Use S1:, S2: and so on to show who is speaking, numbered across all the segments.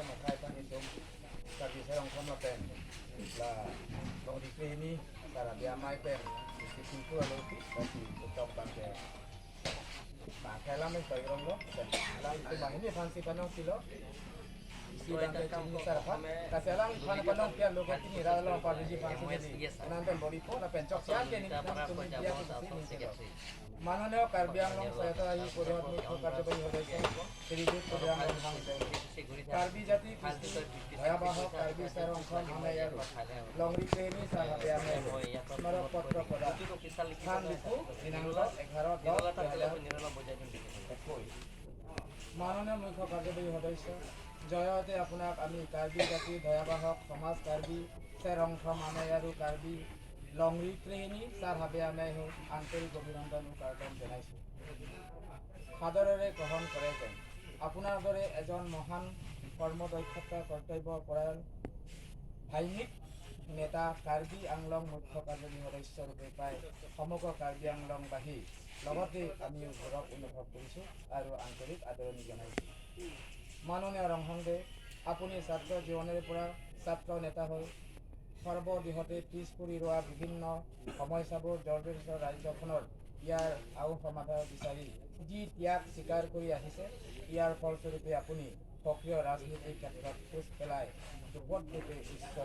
S1: Makhai Pan Isom Karbi Serong Khom Lapen la Longri Kreni Sar Habea Amai Pen Singpu Aloki Kasi Utok Bangke Ba khelam ei Soirong lo pen alang itu bahini fansi panong silo
S2: তো এটার কাম প্রথমে M এস yes.
S1: মাননীয় কাৰ্বি আংলং স্বায়ত্তশাসী পৰিষদ মুখ্য কাৰ্যবাহী সদস্য শ্ৰীযুত তুলিৰাম ৰংহাং, কাৰ্বি জাতি কৃষ্টি ভয়াৱহ কাৰ্বি চেৰংখন হামে আৰু লংৰি প্ৰেমী চাহাবে আমি স্মাৰক পত্ৰ প্ৰদান। স্থান লিখো, দিনাংক 11/10/2021। মাননীয় মুখ্য কাৰ্যবাহী সদস্য, জয়তে আপোনাক আমি কাৰ্বি জাতি ভয়াবাহক সমাজ কাৰ্বি চেৰংথম আমে আৰু কাৰ্বি লংৰি ত্ৰেহিনী ছাৰ হাবে আমে আন্তৰিক অভিনন্দন ও কাৰ্দম জনাইছোঁ। সাদৰেৰে গ্ৰহণ কৰে যেন। আপোনাৰ দৰে এজন মহান কৰ্মদক্ষতা কৰ্তব্য পৰায়ণ ভাইমিক নেতা কাৰ্বি আংলং মুখ্য কাৰ্যবাহী সদস্যৰূপে পাই সমগ্ৰ কাৰ্বি আংলংবাসী লগতে আমিও গৌৰৱ অনুভৱ কৰিছোঁ আৰু আন্তৰিক আদৰণি জনাইছোঁ। মাননীয় ৰংহাংদেৱ, আপুনি ছাত্ৰ জীৱনৰে পৰা ছাত্ৰ নেতা হৈ সৰ্বদিশতে পিছ পৰি ৰোৱা বিভিন্ন সমস্যাবোৰ জৰ্জৰিত ৰাজ্যখনৰ ইয়াৰ আও সমাধান বিচাৰি যি ত্যাগ স্বীকাৰ কৰি আহিছে, ইয়াৰ ফলস্বৰূপে আপুনি সক্ৰিয় ৰাজনীতিৰ ক্ষেত্ৰত খোজ পেলাই দুপদৰূপে উচ্চ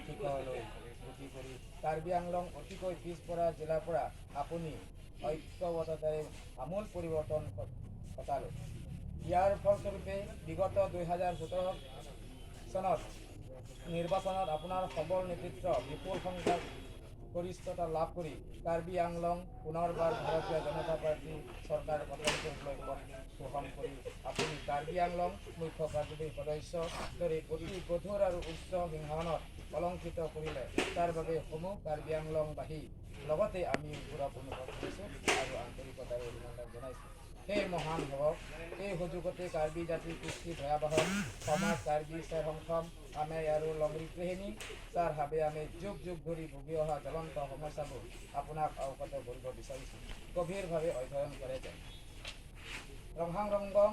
S1: শিখৰলৈ গতি কৰি কাৰ্বি আংলং অতিকৈ পিছপৰা জিলাৰ পৰা আপুনি ঐক্যবদ্ধতাৰে আমূল পৰিৱৰ্তন ঘটালে। ইয়াৰ ফলস্বৰূপে বিগত 2017 চনত নিৰ্বাচনত আপোনাৰ সবল নেতৃত্ব বিপুল সংখ্যক গৰিষ্ঠতা লাভ কৰি কাৰ্বি আংলং পুনৰবাৰ ভাৰতীয় জনতা পাৰ্টী চৰকাৰ গঠন কৰিবলৈ পথ সুগম কৰি আপুনি কাৰ্বি আংলং মুখ্য কাৰ্যবাহী সদস্য দৰে অতি গধুৰ আৰু উচ্চ সিংহাসনত অলংকৃত কৰিলে। তাৰ বাবে সমূহ কাৰ্বি আংলংবাসী লগতে আমি গৌৰৱ অনুভৱ কৰিছোঁ আৰু আন্তৰিকতাৰে অভিনন্দন জনাইছোঁ। সেই মহান হওক। এই সুযোগতে কাৰ্বি জাতি কৃষ্টি ভয়াৱহ সমাজ কাৰ্বি চেৰসংসম আমে আৰু লংৰি গৃহিণী ছাৰ হাবে আমি যুগ যুগ ধৰি ভুগি অহা জ্বলন্ত সমস্যাবোৰ আপোনাক অৱগত কৰিব বিচাৰিছোঁ। গভীৰভাৱে অধ্যয়ন কৰে যেন। ৰংহাং ৰংগং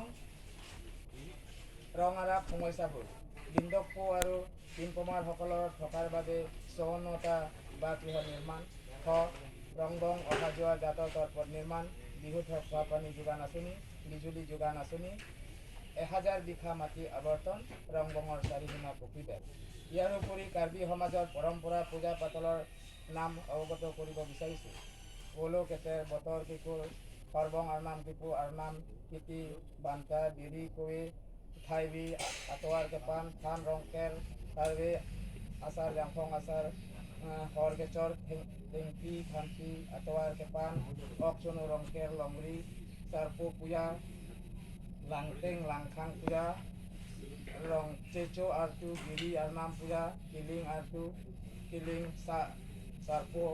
S1: ৰঙাৰাক সমস্যাবোৰ লিন্দকপু আৰু পিনপমাৰসকলৰ থকাৰ বাবে 54টা বাসগৃহ নিৰ্মাণ, খ ৰংবং অহা যোৱা যাতায়াতৰ পথ নিৰ্মাণ, বিশুদ্ধ খোৱা পানী যোগান আঁচনি, বিজুলী যোগান আঁচনি, 1000 বিঘা মাটি আৱৰ্তন, ৰংবঙৰ চাৰিসীমা পকীবেৰ। ইয়াৰ উপৰি কাৰ্বি সমাজৰ পৰম্পৰা পূজা পাতলৰ নাম অৱগত কৰিব বিচাৰিছোঁ। পল' কেটেৰ বতৰ কিকুৰ সৰ্বং আৰনাম কিপু আৰনাম কিটি বান্তা বিৰি কুৱে থাইবি আটোৱাৰ কেপান থান ৰংকেৰ কাৰ্বি আচাৰ জাংফং আচাৰ হৰগেচৰ টেংকি খান্তি আটোৱাৰ কেপান অকচনু ৰংকেৰ লংৰি চাৰপু পূজা লাংটেং লাংখাং পূজা ৰং চেচো আৰ্টু গিৰি আৰনাম পূজা কিলিং আৰ্টু কিলিং চাৰপো।